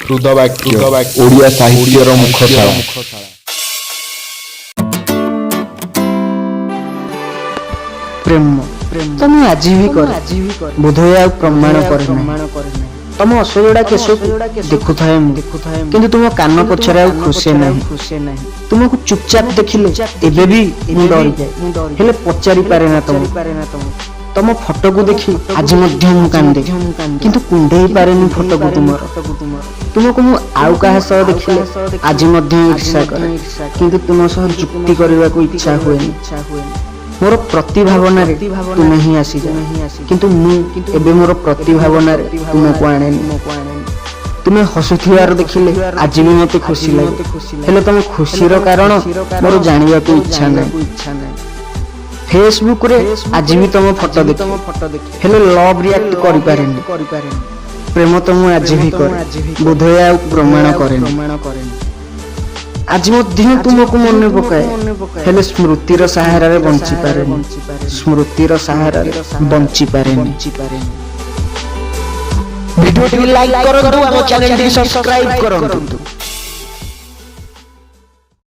ହୃଦବାକ୍ୟ, ଓଡ଼ିଆ ସାହିତ୍ୟର ମୁଖଶାଳା। ପ୍ରେମ ତ ମୁଁ ଆଜି ବି କରେ, ବୋଧହୁଏ ଆଉ ପ୍ରମାଣ କରେ ନାହିଁ। ତମ ଅସଜଡ଼ା କେଶକୁ ଦେଖୁଥାଏ ମୁଁ, କିନ୍ତୁ ତୁମ କାନ ପଛରେ ଆଉ ଖୁସେ ନାହିଁ। ତୁମକୁ ଚୁପଚାପ ଦେଖିଲେ ଏବେ ବି ମୁଁ ଡରିଯାଏ, ହେଲେ ପଚାରି ପାରେ ନା ତମ। ତମ ଫଟୋକୁ ଦେଖି ଆଜି ମଧ୍ୟ ମୁଁ କାନ୍ଦେ, କିନ୍ତୁ କୁଣ୍ଢେଇ ପାରେନି ଫଟୋକୁ ତୁମର। ତୁମକୁ ମୁଁ ଆଉ କାହା ସହ ଦେଖିଲେ ଆଜି ମଧ୍ୟ ଈର୍ଷା କରେ, କିନ୍ତୁ ତୁମ ସହ ଯୁକ୍ତି କରିବାକୁ ଇଚ୍ଛା ହୁଏନି। ମୋର ପ୍ରତିଭାବନାରେ ତୁମେ ହିଁ ଆସିଯାଅ, କିନ୍ତୁ ମୁଁ ଏବେ ମୋର ପ୍ରତିଭାବନାରେ ତୁମକୁ ଆଣେନି। ତୁମେ ହସୁଥିବାର ଦେଖିଲେ ଆଜି ବି ମତେ ଖୁସି ଲାଗେ, ହେଲେ ତମ ଖୁସିର କାରଣ ମୋର ଜାଣିବାକୁ ଇଚ୍ଛା ନାହିଁ। ଫେସବୁକରେ ଆଜି ବି ତମ ଫଟୋ ଦେଖେ, ହେଲେ ଲଭ୍ ରିଆକ୍ଟ କରିପାରେନି। ପ୍ରେମ ତ ମୁଁ ଆଜି ବି କରେ, ବୋଧହୁଏ ଆଉ ପ୍ରମାଣ କରେନି। ଆଜି ମଧ୍ୟ ତୁମକୁ ମନେ ପକାଏ, ହେଲେ ସ୍ମୃତିର ସାହାରାରେ ବଞ୍ଚି ପାରେନି। ସ୍ମୃତିର ସାହାରାରେ ବଞ୍ଚି ପାରେନି। ଭିଡ଼ିଓଟିକୁ ଲାଇକ୍ କରନ୍ତୁ, ଆମ ଚ୍ୟାନେଲଟିକୁ ସବସ୍କ୍ରାଇବ କରନ୍ତୁ।